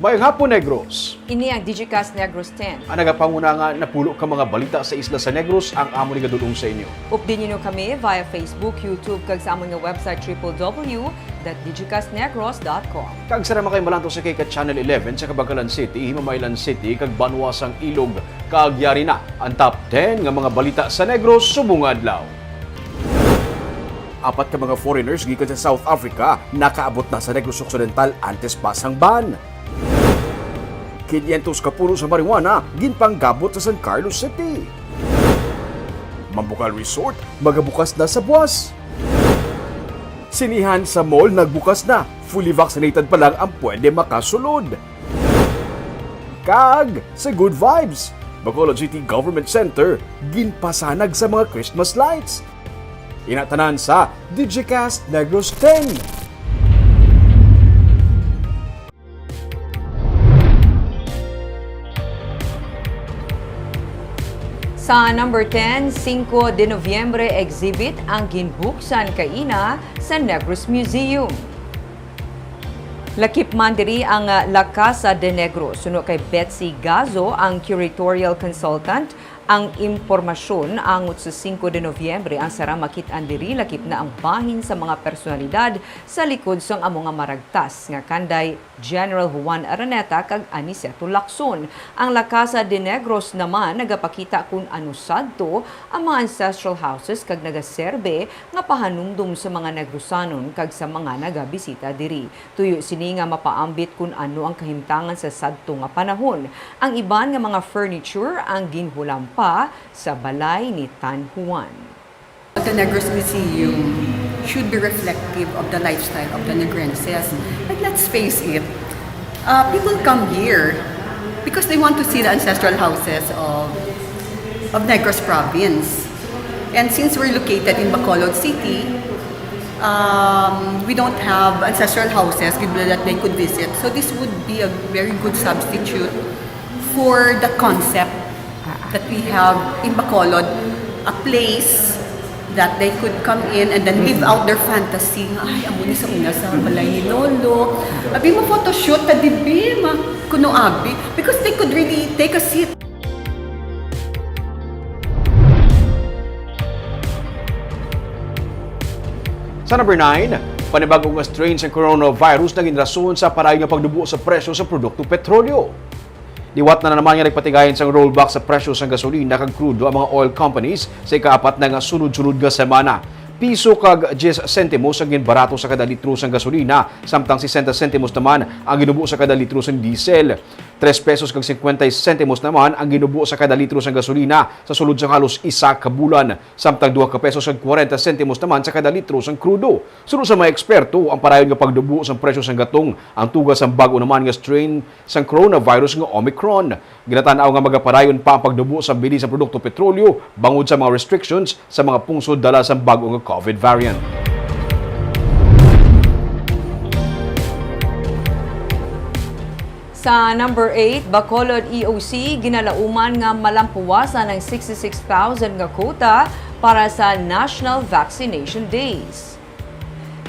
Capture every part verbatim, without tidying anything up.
Maayong hapon, Negros. Ini ang Digicast Negros ten. Ang nagapanguna nga napulo ka mga balita sa isla sa Negros ang amon igadul-ong sa inyo. Update niyo kami via Facebook, YouTube, kag sa amon nga website, triple W dot digicast negros dot com. Kag sa naman kay malantaw sa kay ka Channel eleven sa Kabangkalan City, Himamaylan City, kag banwa sang Ilog, kag yari na ang top ten nga mga balita sa Negros subong nga adlaw. Apat ka mga foreigners gikan sa South Africa nakaabot na sa Negros Occidental antes pa sang ban. Kinyentos ka puno sa marijuana ginpanggabot sa San Carlos City. Mambukal Resort magabukas na sa buwas. Sinihan sa mall nagbukas na, fully vaccinated pa lang ang pwede makasulod. Kag sa Good Vibes, Bacolod City Government Center ginpasanag sa mga Christmas lights. Ina tanan sa Digicast Negros ten. Sa number ten, Cinco de Noviembre exhibit ang ginbuksan kaina sa Negros Museum. Lakip man diri ang, ah, La Casa de Negros. Suno kay Betsy Gazo, ang curatorial consultant, ang impormasyon angot sa Cinco de Noviembre ang sara makit-an diri, lakip na ang bahin sa mga personalidad sa likod sang amo nga maragtas nga kanday General Juan Araneta kag Aniceto Lacson. Ang La Casa de Negros naman nagapakita kun ano sadto ang mga ancestral houses kag nagaserbe nga pahanumdom sa mga Negrosanon kag sa mga nagabisita diri. Tuyo sini nga mapaambit kun ano ang kahimtangan sa sadto nga panahon. Ang iban nga mga furniture ang ginhulampa sa balay ni Tan Juan. The Negros Museum should be reflective of the lifestyle of the Negrenses. And let's face it, uh, people come here because they want to see the ancestral houses of, of Negros Province. And since we're located in Bacolod City, um, we don't have ancestral houses that they could visit. So this would be a very good substitute for the concept that we have in Bacolod, a place that they could come in and then live out their fantasy. Nga, "Ay, amo ni sa una sa balay ni Lolo." Abi mo photoshoot ta dibi, ma, kuno abi. Because they could really take a seat. Sa number nine, panibag-o nga strain sa coronavirus naging rason sa parayon nga pagdubo sa presyo sa produkto petrolyo. Liwat na, na naman nga nagpatigayon sang rollback sa presyo sang gasolina kag krudo ang mga oil companies sa ikaapat na nga sunod-sunod nga semana. Piso kag diyes sentimos ang ginbarato sa kada litro sang gasolina, samtang sesenta sentimos naman ang ginubo sa kada litro sang diesel. Tres pesos kag cincuenta sentimos naman ang ginubo sa kada litro sang gasolina sa sulod sang halos isa ka bulan, samtang duha ka pesos kag kwarenta sentimos naman sa kada litro sang krudo. Suno sa mga eksperto, ang parayon nga pagdubo sang presyo sang gatong ang tuga sang bag-o naman nga strain sang coronavirus nga Omicron. Ginatan-aw nga magapadayon pa ang pagdubo sa bili sa produkto petrolyo bangod sa mga restrictions sa mga pungsod dala sa bag-o nga COVID variant. Sa number eight, Bacolod E O C ginalauman nga malampuwasan ang sixty-six thousand nga quota para sa National Vaccination Days.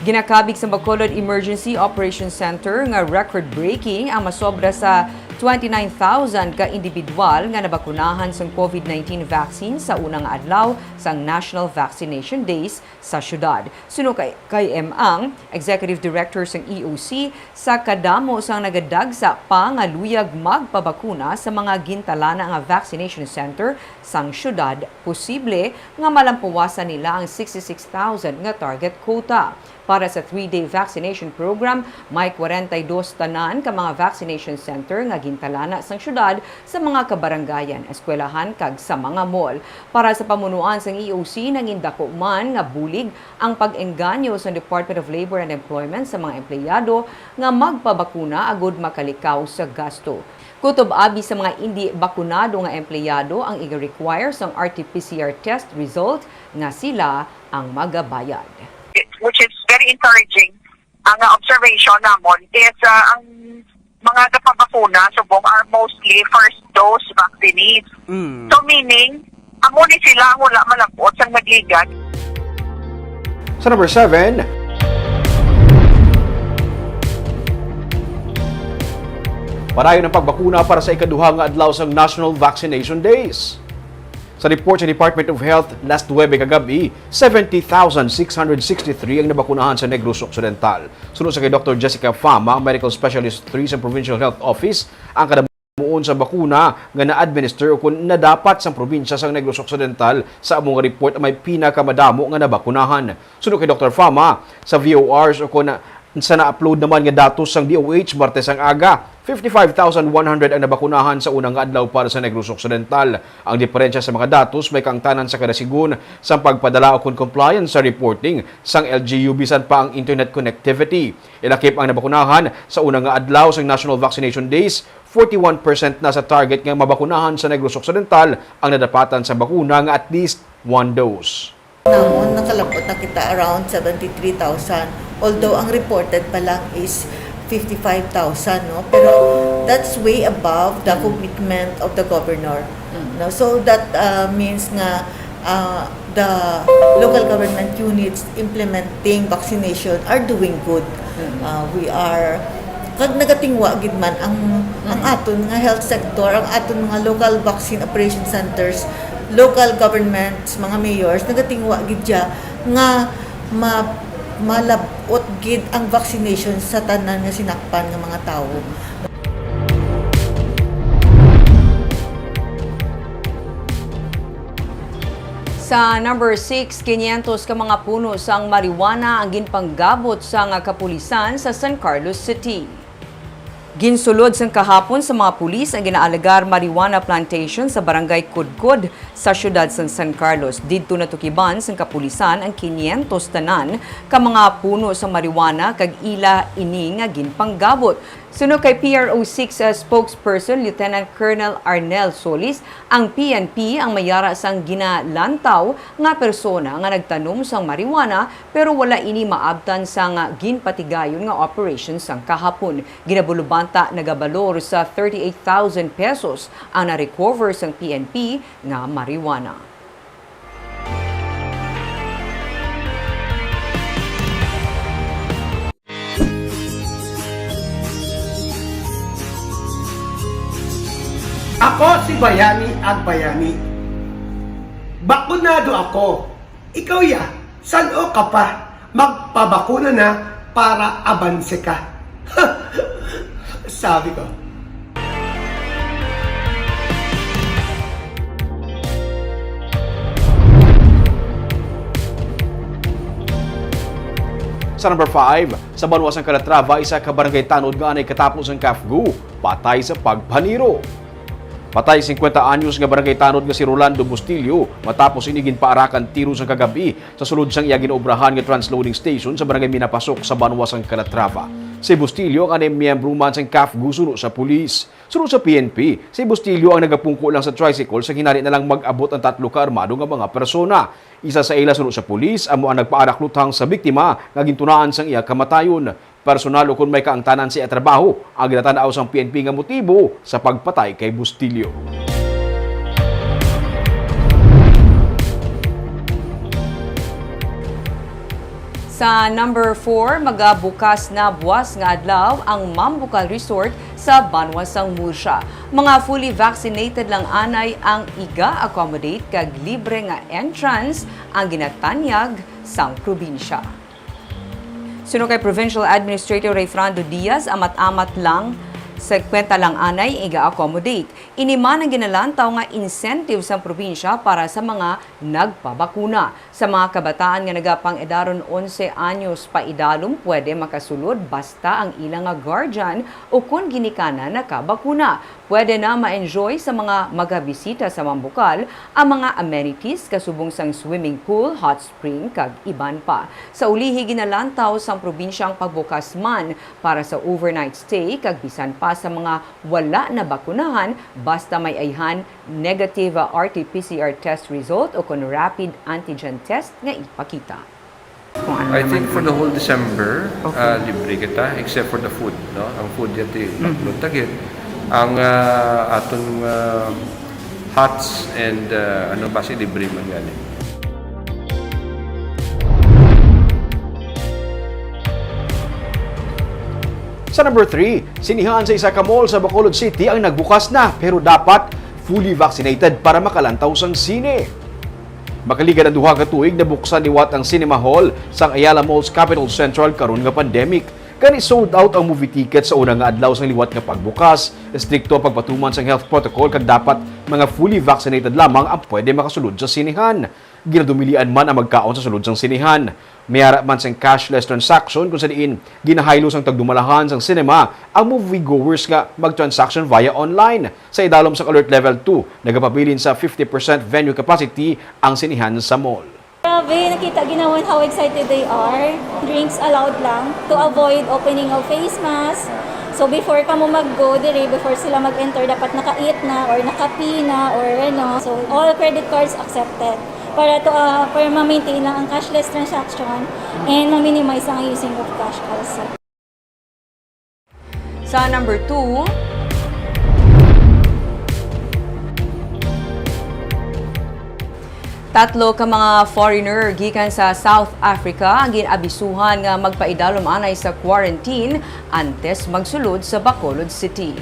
Ginakabig sa Bacolod Emergency Operations Center nga record-breaking ang masobra sa twenty-nine thousand ka individual nga nabakunahan sang COVID nineteen vaccine sa una nga adlaw sang National Vaccination Days sa syudad. Suno kay, kay M. Ang, Executive Director sang E O C, sa kadamo sang nagadagsa pa nga luyag magpabakuna sa mga gintalana nga vaccination center sang syudad, posible nga malampuwasan nila ang sixty-six thousand nga target quota. Para sa three-day vaccination program, may kwarenta y dos tanan ka mga vaccination center nga gintalana sang syudad sa mga kabarangayan, eskwelahan, kag sa mga mall. Para sa pamunuan sang E O C, nangin dako man nga bulig ang pag-engganyo sang Department of Labor and Employment sa mga empleyado nga magpabakuna agud makalikaw sa gasto. Kutob abi sa mga indi bakunado nga empleyado ang iga-require sang R T P C R test result nga sila ang magabayad. Which is very encouraging. Ang, ah, observation namon is, ah, ang mga napabakuna subong are mostly first dose vaccinees. Mm. So, meaning, amo ni sila ang wala malab-ot sang nagligad. Sa number seven, Padayon ang pagbakuna para sa ikaduha nga adlaw sang National Vaccination Days. Sa report sa Department of Health, last Huwebes kagab-i, seventy thousand six hundred sixty-three ang nabakunahan sa Negros Occidental. Suno sa kay Doctor Jessica Fama, medical specialist three sa Provincial Health Office, ang kada muon sa bakuna nga na-administer o kon nadapat sang probinsya sang Negros Occidental sa amo nga report ang may pinakamadamo nga nabakunahan. Suno kay Doctor Fama, sa V O Rs o kon sa na-upload naman nga datos sang D O H Martes ang aga, fifty-five thousand one hundred ang nabakunahan sa una nga adlaw para sa Negros Occidental. Ang diferensya sa mga datos may kaangtanan sa kadasigon sang pagpadala o kon compliance sa reporting sang L G U bisan pa ang internet connectivity. Ilakip ang nabakunahan sa una nga adlaw sang National Vaccination Days, forty-one percent na sa target nga mabakunahan sa Negros Occidental ang nadapatan sa bakuna nga at least one dose. Namon, nakalabot na kita around seventy-three thousand. Although ang reported pa lang is fifty-five thousand, no? Pero that's way above the commitment of the governor. No? So that uh, means nga uh, the local government units implementing vaccination are doing good. Uh, we are kag nagatingwa gid man ang ang aton nga health sector, ang aton mga local vaccine operation centers, local governments, mga mayors, nagatingwa gid siya nga ma malab-ot gid ang vaccination sa tanan nga sinakpan nga mga tawo. Sa number six, kinyentos ka mga puno sang marijuana ang ginpanggabot sang kapulisan sa San Carlos City. Ginsulod sang kahapon sa mga pulis ang ginaalegar marijuana plantation sa Barangay Kudkod sa siyudad sang San Carlos. Didto natukiban sang kapulisan ang kinyentos tanan ka mga puno sang marijuana kag ila ini nga ginpanggabot. Suno kay P R O six, uh, spokesperson Lieutenant Colonel Arnel Solis, ang P N P ang may ara sang ginalantaw nga persona nga nagtanom sang marijuana pero wala ini maabtan sang ginpatigayon nga operation sang kahapon. Ginabulubanta nagabalor sa thirty-eight thousand pesos ang na-recover sang P N P nga marijuana. Ako si Bayani Agbayani. Bakunado ako. Ikaw ya, san-o ka pa? Magpabakuna na para abanse ka. Sabi ko. Sa number five, sa banwa sang Calatrava, isa ka barangay tanod nga anay katapos ang CAFGU, patay sa pagpaniro. Patay singkwenta anyos nga barangay tanod nga si Rolando Bustillo matapos ini ginpaarakan tiro sang kagab-i sa sulod sang iya ginaobrahan nga transloading station sa barangay Minapasok sa banwa sang Calatrava. Si Bustillo ang anay miyembro man sang CAFGU suno sa pulis. Suno sa P N P, si Bustillo ang nagapungko lang sa tricycle sa hinari na lang mag-abot ang tatlo ka armado nga mga persona. Isa sa ila suno sa pulis amo ang nagpaarak luthang sa biktima nga gintunaan sang iya kamatayon. Personal ukon may kaangtanan sa iya trabaho ang ginatan-aw sang P N P nga motibo sa pagpatay kay Bustillo. Sa number four, magabukas na buwas nga adlaw ang Mambukal Resort sa banwa sang Murcia. Mga fully vaccinated lang anay ang iga-accommodate kag libre nga entrance ang ginatanyag sang probinsya. Suno kay Provincial Administrator Rayfrando Diaz, amat-amat lang singkwenta lang anay iga-accommodate. Ini man ang ginalantaw nga incentive sang probinsya para sa mga nagpabakuna. Sa mga kabataan nga nagapang-edaron onse anyos paidalom, pwede makasulod basta ang ila nga guardian o kon ginikanan nakabakuna. Pwede na ma-enjoy sa mga magabisita sa Mambukal ang mga amenities kasubong sang swimming pool, hot spring, kag iban pa. Sa ulihi, ginalantaw sang probinsya ang pagbukas man para sa overnight stay kag bisan pa sa mga wala nabakunahan, basta may ayhan negative R T P C R test result o kon rapid antigen test nga ipakita. Kung ano I naman think for ang the whole December, Okay. ah, libre kita, except for the food, no? Ang food yati, Mhm. baklod ta gid. Ang, ah, atong, ah, huts and, ah, ano, basi libre man gani. Sa number three, sinihan sa isa ka mall sa Bacolod City ang nagbukas na, pero dapat fully vaccinated para makalantaw sang sine. Makaligal ang duha ka tuig, nabuksan liwat ang cinema hall sang Ayala Malls Capitol Central karon nga pandemic. Gani, sold out ang movie ticket sa una nga adlaw sang liwat nga pagbukas. Estrikto ang pagpatuman sang health protocol kag dapat mga fully vaccinated lamang ang pwede makasulod sa sinehan. Ginadumilian man ang magkaon sa sulod sang sinehan. May ara man sang cashless transaction kung sa diin ginahaylo sang tagdumalahan sang cinema ang moviegoers nga mag-transaction via online. Sa idalom sang Alert Level two, nagapabilin sa fifty percent venue capacity ang sinehan sa mall. Grabe, nakita ginawan how excited they are. Drinks allowed lang to avoid opening of face mask. So before kamo mag-go diri, before sila mag-enter, dapat naka-eat na or naka-pee na or ano. So all credit cards accepted para to, ah, para ma-maintain lang ang cashless transaction and ma-minimize ang using of cash also. Sa number two, tatlo ka mga foreigner gikan sa South Africa ang gin-abisuhan nga magpaidalom anay sa quarantine antes magsulod sa Bacolod City.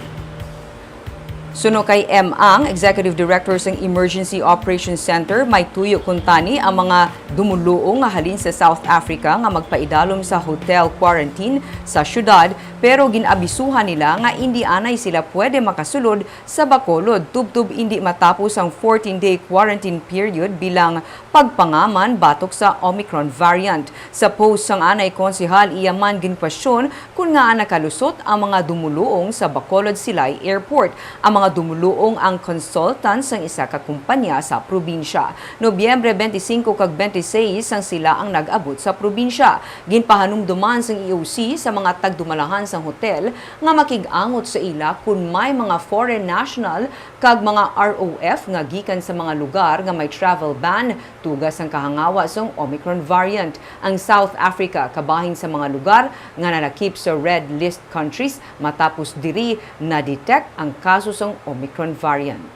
Suno kay M Ang, Executive Director sang Emergency Operations Center, may tuyo kuntani ang mga dumoluong nga halin sa South Africa nga magpaidalom sa hotel quarantine sa syudad, pero gin-abisuhan nila nga indi anay sila pwede makasulod sa Bacolod tubtob indi matapos ang fourteen-day quarantine period bilang pagpangaman batok sa Omicron variant. Sa post sang anay konsehal, iya man ginkwestiyon kon ngaa nakalusot ang mga dumoluong sa Bacolod Silay Airport. Ang mga dumoluong ang consultant sang isa ka kumpanya sa probinsya. Nobyembre twenty-five kag twenty-six sang sila ang nag-abot sa probinsya. Ginpahanumdoman sang E O C sa mga tagdumalahan sang hotel nga makig-angot sa ila kon may mga foreign national kag mga R O F nga gikan sa mga lugar nga may travel ban tuga sang kahangawa sang Omicron variant. Ang South Africa kabahin sa mga lugar nga nalakip sa red list countries matapos diri na-detect ang kaso sang Omicron variant.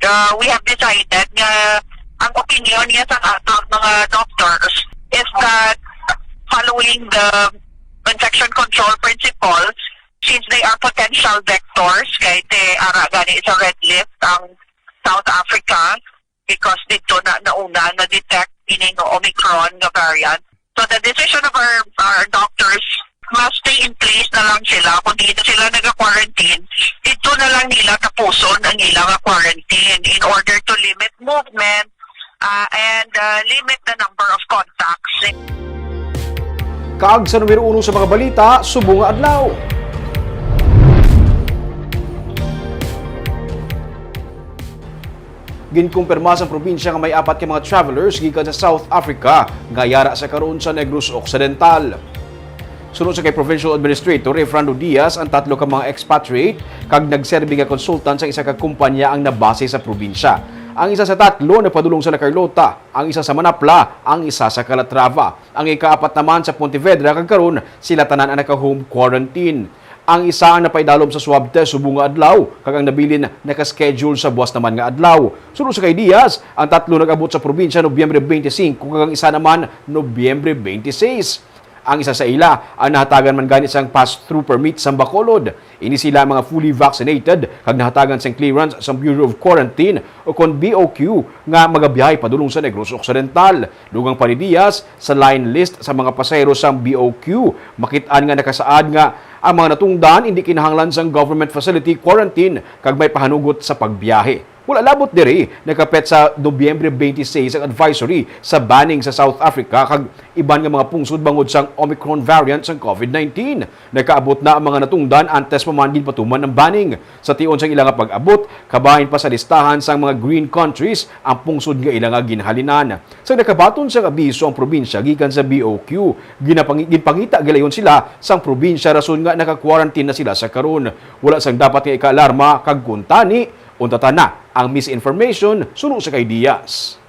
Uh, we have decided nga ang opinion niya sa atong mga doctors is that following the infection control principles, since they are potential vectors, kay te ara gani sa red list ang South Africa, because dito na nauna na-detect ini nga Omicron nga variant. So the decision of our, our doctors, mas stay in place na lang sila. Kung di na sila nag-quarantine, dito na lang nila tapuson ang ilang quarantine in order to limit movement, ah, and, ah, limit the number of contacts. Kag sa numero uno sa mga balita, subong nga adlaw. Ginkumpirma sang probinsya nga may apat ka mga travelers gikan sa South Africa nga yara sa karon sa Negros Occidental. Suno sa kay Provincial Administrator Efrando Diaz, ang tatlo ka mga expatriate kag nagserbi nga consultant sa isa ka kumpanya ang nabase sa probinsya. Ang isa sa tatlo nagpadulong sa La Carlota, ang isa sa Manapla, ang isa sa Calatrava. Ang ikaapat naman sa Pontevedra, kag karon sila tanan ang naka-home quarantine. Ang isa ang napaidalom sa swab test subong nga adlaw, kag ang nabilin naka-schedule sa buwas naman nga adlaw. Suno sa kay Diaz, ang tatlo nag-abot sa probinsya Nobyembre twenty-five, kag ang isa naman Nobyembre twenty-six. Ang isa sa ila ang nahatagan man gani sang pass-through permit sa Bacolod. Ini sila mga fully vaccinated kag nahatagan sang clearance sa Bureau of Quarantine o kon B O Q nga magabiyahe padulong sa Negros Occidental. Dugang pa ni Diaz, sa line list sa mga pasahero sang B O Q, makit-an nga nakasaad nga ang mga natungdan indi kinahanglan sang government facility quarantine kag may pahanugot sa pagbiyahe. Wala labot diri, nakapet sa Nobyembre twenty-six ang advisory sa banning sa South Africa kag iban nga mga pungsod bangod sang Omicron variant sang COVID nineteen. Nakaabot na ang mga natungdan antes pa man ginpatuman ang banning. Sa tion sang ila nga pag-abot, kabahin pa sa listahan sang mga green countries ang pungsod nga ila nga ginhalinan. Sa nakabaton sang abiso ang probinsya gikan sa B O Q, ginapangi-, ginpangita gilayon sila sang probinsya rason nga naka-quarantine na sila sa karon. Wala sang dapat nga ikaalarma kag kuntani, untatan na ang misinformation suno sa kay Diaz.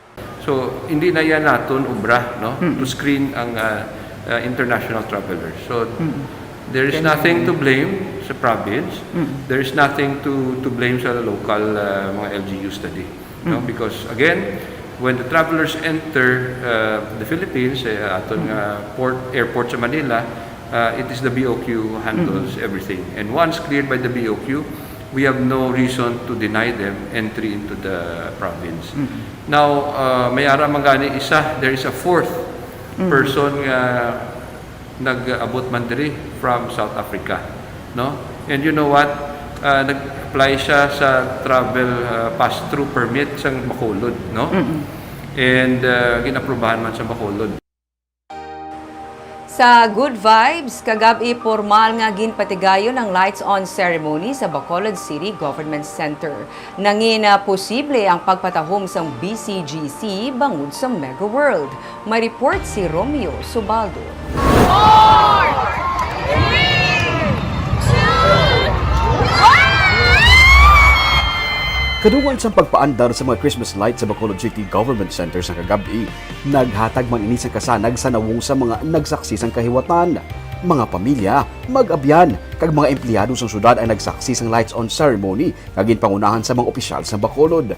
So, hindi na yan naton obra, no? Mm. To screen ang, ah, ah, international travelers. So, Mm. there is Can nothing to blame sa province. Mm. There is nothing to, to blame sa local, ah, mga L G U study, no? Mm. Because, again, when the travelers enter, ah, the Philippines, eh, aton Mm. nga port, airport sa Manila, Uh, it is the B O Q who handles everything. And once cleared by the B O Q, we have no reason to deny them entry into the province. Now, uh, may ara man gani isa, there is a fourth person nga nag-abot man diri from South Africa, no? And you know what? Uh, nag-apply siya sa travel, uh, pass-through permit sa Bacolod, no? And, uh, ginaprubahan man sa Bacolod. Sa good vibes, kagab-i pormal nga ginpatigayon ang lights on ceremony sa Bacolod City Government Center. Nangin, ah, posible ang pagpatahom sang B C G C bangod sa Mega World. May report si Romeo Subaldo. Kadungan sang pagpaandar sa mga Christmas light sa Bacolod City Government Center sa kagab-i, naghatag man ini sang kasanag sa nawong sa mga nagsaksi sang kahiwatan, mga pamilya, mag-abyan, kag mga empleyado sang syudad ang nagsaksi sang lights on ceremony nga ginpangunahan sa mga opisyal sa Bacolod.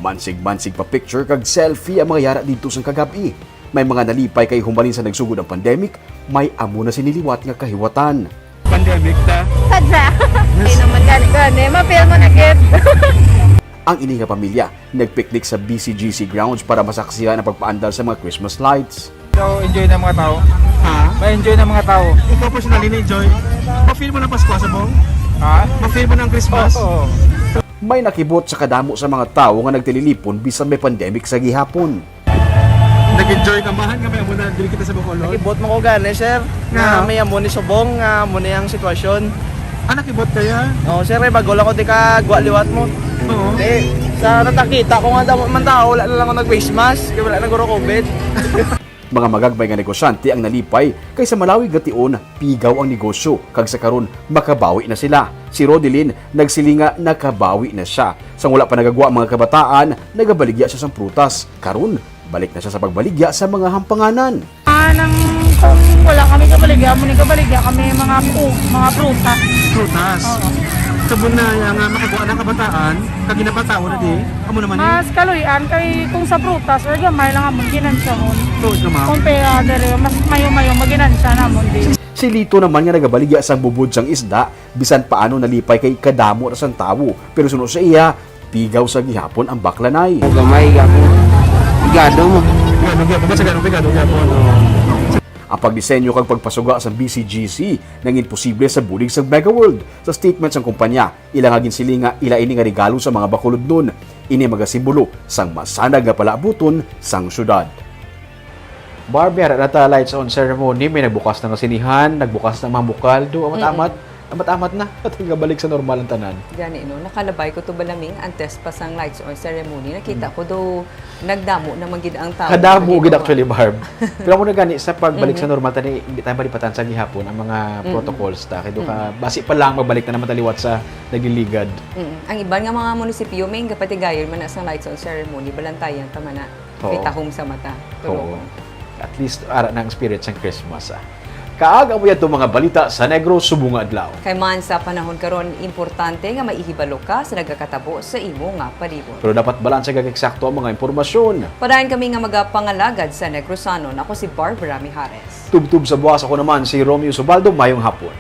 Mansig-mansig pa picture kag selfie ang mga yara didto sang kagab-i. May mga nalipay kay humalin sa nagsugod ang pandemic, may amo na sini liwat nga kahiwatan. Pandemic ta. Sadya. Ay naman gani gani. Ma-feel mo na gid. Ang ini nga pamilya nagpiknik sa B C G C grounds para masaksihan ang pagpaandar sa mga Christmas lights. So, enjoy na mga tao. Ha? Ma-enjoy na mga tao. Ikaw personally na-enjoy? Ma-feel mo ng Pasko, Sabong? Ha? Ma-feel mo ng Christmas? Oo. May nakibot sa kadamo sa mga tawo nga nagtililipon bisan may pandemic sa gihapon. Nag-enjoy ka, mahan nga may amo na diri kita sa Bacolod? Kibot mo ko gani, sir. Nga? Nga may amo ni subong, nga amo ni ang sitwasyon. Ah, nakibot kaya? Oh, sir, eh, bago lang ko di ka gwa liwat mo. Oo. Eh, sa natakita ko nga damo man tao, wala na lang ako nag-face mask, kaya wala na guro COVID. Mga magagmay nga negosyante ang nalipay kay sa malawig nga tion, pigaw ang negosyo kag sa karon makabawi na sila. Si Rodelin nagsiling nga nakabawi na siya. Sang wala pa nagagwa ang mga kabataan, nagabaligya siya sang prutas. Karon, balik na siya sa pagbaligya sa mga hampanganan. Ah, nang kung wala kami kabaligya, amo ni kabaligya kami mga pu, mga prutas. Prutas. Oo. Sabon na nga makagawa ng kabataan, kag ginapatawa na di, amo naman ni. Mas kaluy-an kay kung sa prutas, or gamay lang amon ginansyahon. Tuod na, ma'am. Kung pera dere, mas mayo-mayo maginansya namon di. Si Lito naman nga nagabaligya sang bubod sang isda, bisan paano nalipay kay kadamo na sang tawo. Pero suno sa iya, pigaw sa gihapon ang baklanay. Gamay gapon. Igado mo. Gado gyapon, sa ganong pigado gyapon. Ang pagdisenyo kag pagpasuga sang B C G C nangin posible sa bulig sang Mega World. Sa statement sang kumpanya, ila nga ginsiling nga ila ini nga regalo sa mga Bacolodnon. Ini magasimbolo sang masanag nga palaabuton sang syudad. Barb, may ara na ta lights on ceremony, may nagbukas na nga sinihan, nagbukas na mga mukal, do amat-amat, amat-amat na, at nagabalik sa normal ang tanan. Gani, no? Nakalabay ko to, Balaming, antes pa sang lights on ceremony. Nakita ko do, nagdamo naman gid ang tao. Kadamo gid Ginoo. Actually, Barb. Pero amo na gani, sa pagbalik sa normal, tani, hindi tayo malipatan sa gihapon ang mga protocols ta. Kay do ka, basi pa lang, magbalik na naman taliwat sa nagliligad. Mm. Ang iban nga mga munisipyo, may gapatigayon man na sang lights on ceremony, balantayan pa man na. Oo. May tahom sa mata. Oo. Tulo. At least, ara na ang spirit sang Christmas, ah. Kaag amo yadto mga balita sa Negros subong nga adlaw. Kay man sa panahon karon, importante nga maihibalo ka sa nagakatabo sa imo nga palibot. Pero dapat balanse kag eksakto ang mga impormasyon. Padayon kami nga magapangalagad sa Negrosanon. Ako si Barbara Mijares. Tubtob sa buwas, ako naman si Romeo Subaldo. Mayong hapon.